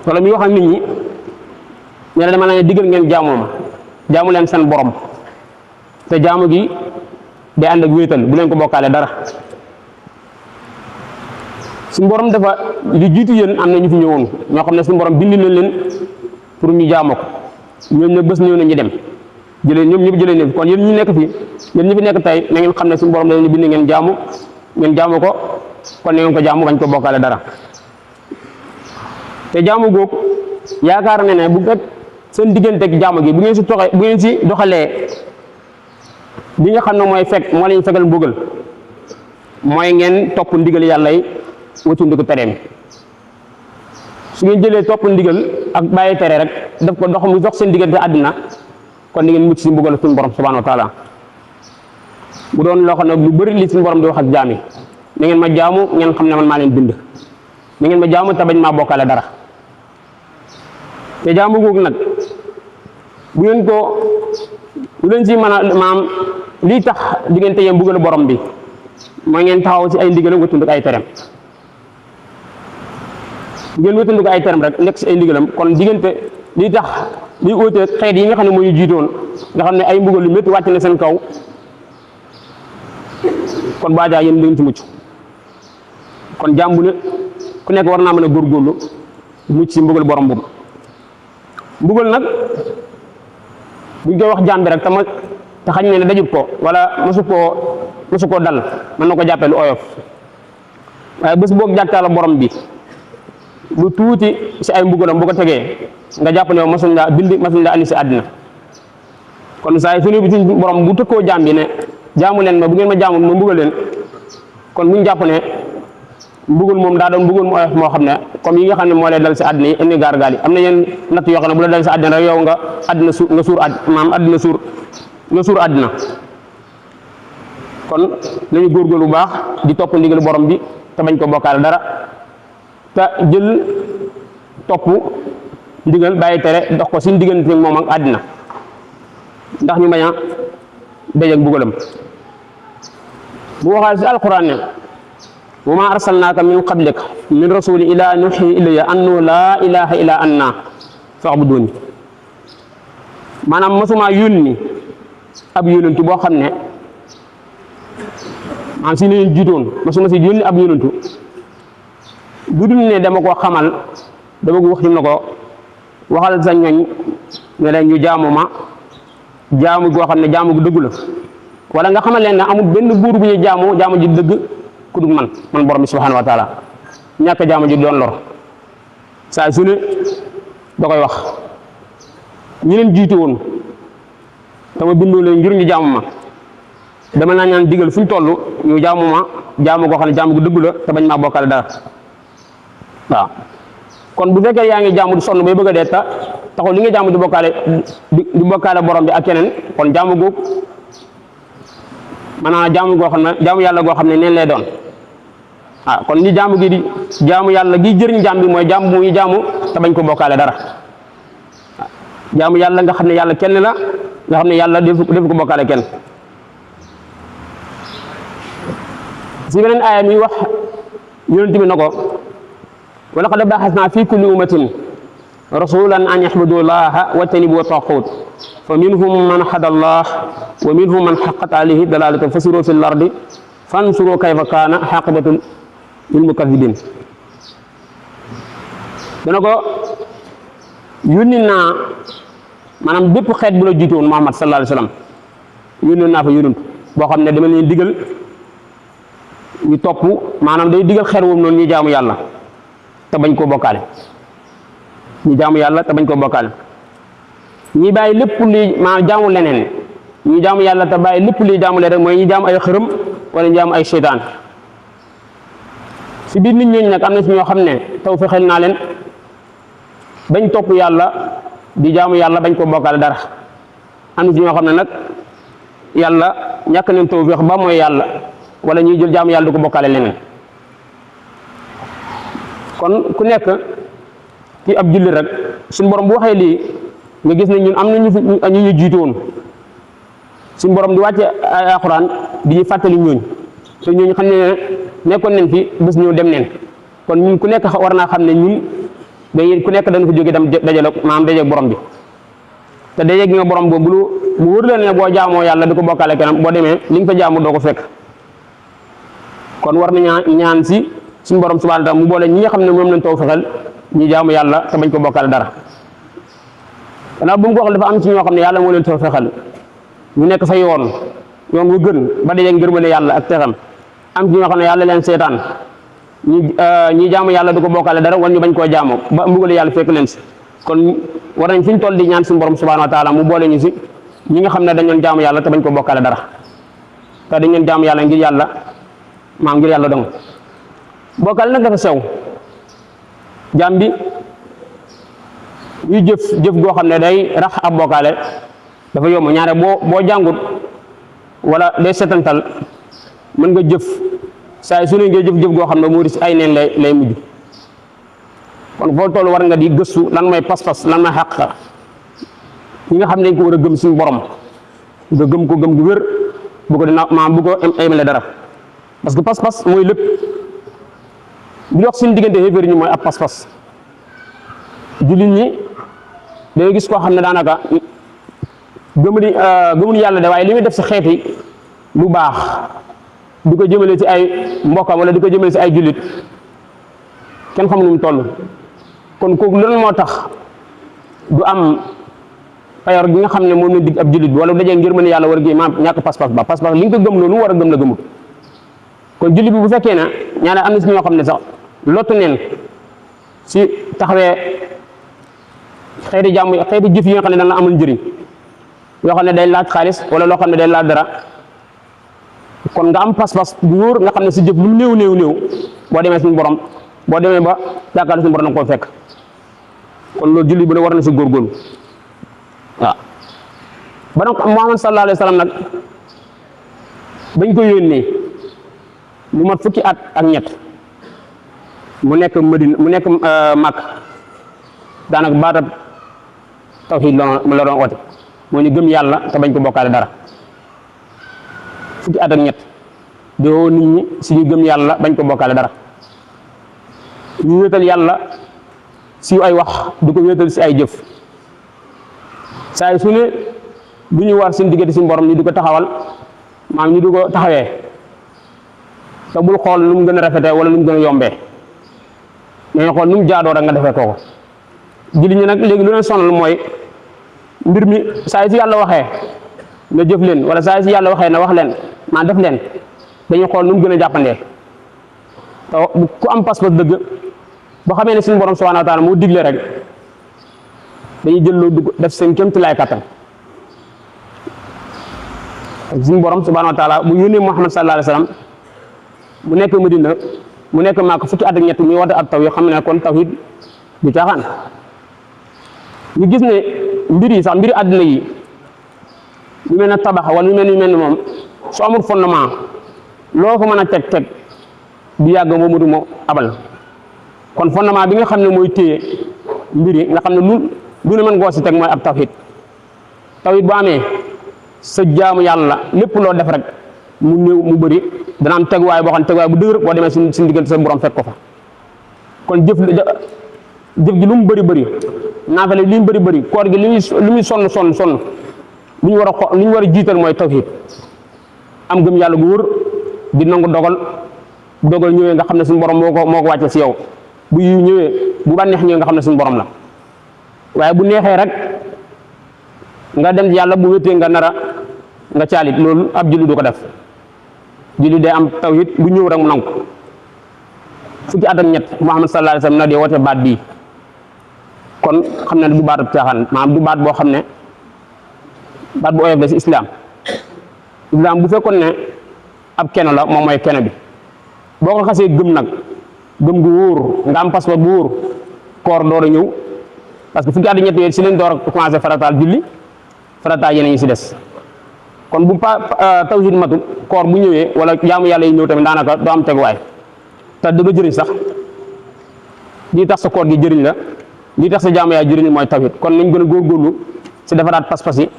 wala muy wax ak nit ñi ne la dama la ne digal ngeen jaamu ma jaamu leen seen borom te jaamu gi day ànd ak wéetal bu leen ko bokkaale dara. suñu borom dafa li jiitu yéen am na ñu fi ñëwoon ñoo xam ne suñu borom bind na leen pour ñu jaamu ko ñoom ñëpp bés ñëw na ñu dem ñoom ñëpp jëlee ne kon yéen ñu nekk fii yéen ñi fi nekk tey na ngeen xam ne suñu borom da leen bind ngeen jaamu ko kon na ngeen ko jaamu bañ ko bokkaale dara. te jaamu googu yaakaar na ne bu fekk seen digganteeg jaamu gi bu ngeen si doxalee li nga xam ne moo leen fegal mbugal mooy ngeen topp ndigal yàlla yi wëccu ko tereem su ngeen jëlee topp ndigal ak bàyyi tere rek daf ko dox seen diggante àddina kon di ngeen mucc si mbugal suñu borom subhanahu wa taala bu doon loo xam ne lu bëri li suñu borom di wax ak jaam yi na ngeen ma jaamu ngeen xam ne man maa leen bind na ngeen ma jaamu te bañ maa bokkaale dara. te jaamu googu nag bu leen si mën a maam lii tax diggante yéen mbugalu borom bi mooy ngeen taxaw si ay ndigalam wëttundu ay terem ngeen wëttundu ay terem rek nekk si ay ndigalam kon diggante lii tax liy óotee xeet yi nga xam ne moo ñu jiitoon nga xam ne ay mbugal yu métti wàcc na seen kaw kon baajaa yéen ngeen ci mucc kon jaam bu ne ku nekk war naa mën a góorgóorlu mucc si mbugal borom boobu. mbugal nag buñ koy wax jaam bi rek te xañ ne dajut ko wala mosu koo dal mën na ko jàppee lu oyof waaye bés boog jàkkaarloo borom bi lu tuuti si ay mbugalam bu ko tegee nga jàpp ne masuñ laa andi si àddina kon saa yi suñu borom bu tëkkoo jaam bi ne jaamu leen ma bu ngeen ma jaamu ma mbugal leen kon buñ jàpp ne mbugal moom daa doon mbugal mu oyof moo xam ne comme yi nga xam ne moo lay dal si àddina yi indi gaar-gaar yi am na yenn natt yoo xam ne bu la dal si àddina rek yow nga suur àddina kon nañu góorgóorlu bu baax di topp ndigal borom bi te bañ ko bokkaale dara te jël topp ndigal bàyyi tere dox ko si diggante moom ak àddina ndax ñu bañ a dajeek mbugalam bu waxaal si alquran ne wa ma arsalnaaka min qablika min rasuli ila nuhi ilayya annahu laa ilaha illa anna fa'buduni maanaam mosuma yónni ab yónentu boo xam ne maanaam si leen jiitoon mosuma si yónni ab yónentu bu dul ne dama ko xamal dama ko wax na ko waxal sa ñoñ ne leen ñu jaamu ma jaamu goo xam ne jaamu gu dëggu la wala nga xamal leen ne amul benn buur bu ñu jaamu ji dëgg ku dug man borom bi subhanahu wa taala ñàkk jaamu ji doon lor saa su ne da koy wax ñi leen jiitu woon dama bindoo leen ngir ñu jaamu ma dama naa ñaan digal fu ñu toll ñu jaamu ma jaamu goo xam ne jaamu gu dëgg la te bañ maa bokkaale dara waaw kon bu fekkee yaa ngi jaamu di sonn bay bëgg a dee taxul li nga jaamu di bokkaale borom bi ak keneen kon jaamu googu maanaam jaamu yàlla goo xam ne neen lay doon kon li jaamu gi di jaamu yàlla gi jëriñ jaam bi mooy jaamu bu muy jaamu te bañ ko bokkaale dara jaamu yàlla nga xam ne yàlla kenn la nga xam ne yàlla def ko bokkaale kenn. si beneen aaya mi wax yonent bi na ko wa laqad ba'athna fi kulli ummatin rasulan an ya'budu llaha wajtanibu taaxuut fa minhum man hada allah wa minhum man haqqat alayhi dalalatu fasiru fil ardi fansuru kayfa kaana aqibatu lil mukaththibin dana ko yónni naa maanaam bépp xeet bu la jiitoon Muhammad sallallahu alayhi wa sallam yónni naa fa yonent boo xam ne dama leen digal ñu topp maanaam day digal xeet woom noonu ñu jaamu yàlla te bañ koo bokkaale ñu jaamu yàlla te bañ koo bokkaale ñi bàyyi lépp luy maanaam jaamu leneen ñu jaamu yàlla te bàyyi lépp luy jaamu leen rek mooy ñu jaamu ay xërëm wala ñu jaamu ay seytaan si biir nit ñooñu nag am na si ñoo xam ne taw fexeel naa leen bañ topp yàlla di jaamu yàlla bañ koo bokkaale dara am na si ñoo xam ne nag yàlla ñàkk leen taw feex ba mooy yàlla wala ñuy jël jaamu yàlla du ko bokkaale leneen kon ku nekk ki ab jullit rek suñu borom bu waxee lii nga gis ne ñun am na ñu jiitoon suñu borom di wàcce ay alxuraan di ñu fàttali ñooñ te ñooñu xam ne nekkoon nañ fi bés ñëw dem neen kon ñun ku nekk war naa xam ne ñun day ku nekk dana fa jóge dem dajale maanaam dajeeg borom bi te dajeeg nga borom boobu bu wër leen ne boo jaamoo yàlla di ko bokkaale kenam boo demee li nga fa jaamu doo ko fekk. kon war na ñaan si suñu borom subhanahu wa ta'ala mu boole ñi nga xam ne moom lañ taw fexel ñu jaamu yàlla te bañ ko bokkaale dara. gannaaw bu mu ko wax dafa am ci ñoo xam ne yàlla moo leen taw fexel ñu nekk sa yoon wu gën ba dajeeg ngërmande yàlla ak texam am ci ñoo xam ne yàlla leen seetaan ñi jaamu yàlla du ko bokkaale dara wala ñu bañ koo jaamu ba mbugale yàlla fekk leen si. kon war nañ fi ñu toll di ñaan suñu borom subhanahu wa ta'ala mu boole ñu si ñi nga xam ne dañ leen jaamu yàlla te bañ ko bokkaale dara te dañ leen jaamu yàlla ngir yàlla ngir yàlla dong. bokkaale nag dafa sew jaam bi yu jëf goo xam ne day rax ab bokkaale dafa yomb ñaare boo jàngut wala day setantal mën nga jëf saa su ne ngay jëf goo xam ne moo di si ay neen lay mujj. kon foo toll war nga di gëstu lan mooy pas-pas lan mooy xàq ñi nga xam ne dañ ko war a gëm suñu borom nga gëm ko gëm gu wér bu ko emale dara parce que pas-pas mooy lépp bi dox suñu diggante xéeféer ñi mooy ab pas-pas. jullit ñi day gis koo xam ne daanaka gëmul yàlla de waaye li muy def si xeeti lu baax di ko jëmale si ay mbokkam wala di ko jëmale si ay jullit kenn xamul nu mu toll. kon kooku lan moo tax du am payor gi nga xam ne moom la dig ab jullit bi wala dajee ngir mën yàlla war a gi maam ñàkk pas-pas ba pas-pas li nga ko gëm loolu war a gëm la gëmut. kon jullit bi bu fekkee ne ñaare am na si ñoo xam ne sax lottu neen si taxawee xeeti jëf yi nga xam ne dana amul njëriñ yoo xam ne day laaj xaalis wala loo xam ne day laaj dara kon nga am pas-pas bu wóor nga xam ne si jëf lu mu néew boo demee suñu borom boo demee ba yaakaar suñu borom na koo fekk. kon loolu julli bu ne war na si góorgóorlu waaw ba nag Muhammad sallallahu alayhi wa sallam nag bañ ko yónnee mu mat fukki at ak ñett mu nekk Madina mu nekk Makka daanaka baatab tawhiid la doon woote moo ñu gëm yàlla te bañ ko bokkaale dara fukki at ak ñett di woo nit ñi si ñu gëm yàlla bañ ko bokkaale dara ñu wéetal yàlla si ay wax du ko wéetal si ay jëf saa su ne bu ñu war seen diggante si borom ñu di ko taxawal maam ñu di ko taxawee te bul xool nu mu gën a rafetee wala nu mu gën a yombee dañuy xool nu mu jaadoo rek nga defee kooko. jullit ñi nag léegi lu leen sonal mooy mbir mi saa si yàlla waxee na jëf leen wala saa si yàlla waxee na wax leen maa def leen dañuy xool nu mu gën a jàppandee te ku am pas-pas dëgg boo xamee ne suñu borom subhanahu wa taala moo digle rek dañuy jël loo dugg def seen kéemtulaay kattan. suñu borom subhanahu wa taala bu yónnee Muhammad sallallahu alayhi wa sallam mu nekk Madina mu nekk Makka fukki at ak ñett muy woote ak taw yoo xam ne kon tawhid du caaxaan. ñu gis ne mbir yi sax mbiri àddina yi lu mel ne tabax wala lu mel ni moom su amul fondement loo ko mën a teg du yàgg moo mutu moo abal. kon fondement bi nga xam ne mooy téye mbir yi nga xam ne lu ne mën koo si teg mooy ab tawhid bu amee sa jaamu yàlla lépp loo def rek mu néew mu bëri dana am teguwaay boo xam ne teguwaay bu dëgër boo demee suñ diggante sa borom fekk ko fa. kon jëf gi lu mu bëri naafale li mu bëri koor gi li muy sonn lu ñu war a jiital mooy tawhid am gëm yàlla gu wër di nangu dogal ñëwee nga xam ne suñu borom moo ko wàcce si yow bu yu ñëwee bu bànneex ñëwee nga xam ne suñu borom la waaye bu neexee rek nga dem yàlla bu wéetee nga nara nga caalit loolu ab julli du ko def. julli day am tawhid bu ñëw rek mu nangu fukki at ak ñett Muhammad sallallahu alayhi wa sallam na di woote baat bii kon xam ne du baat ab caaxaan maanaam du baat boo xam ne baat bu oyof la si islam bu fekkoon ne ab keno la moom mooy keno bi boo ko xasee gëm nag gëm gu wóor nga am passeport bu wóor koor door a ñëw parce que fukki at ak ñett yooyu si leen door a commencé farataal julli farataal yeneen yi si des kon bu tawhid matul koor bu ñëwee wala jaamu yàlla yi ñëw tamit daanaka doo am teguwaay te dëgg jëriñ sax lii tax sa koor gi jëriñ la lii tax sa jaamu yàlla jëriñ mooy tawhid kon nañ gën a góorgóorlu si defaraat pas-pas yi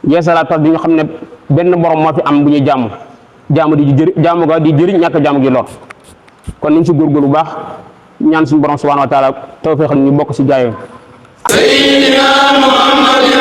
yeesalaat pas bi nga xam ne benn borom moo fi am bu ñuy jaamu di jëriñ ñàkk jaamu gi lor kon nañ si góorgóorlu bu baax ñaan suñu borom subhanahu wa taala tawfeexal ñu bokk si gaay sayyidina Muhammadin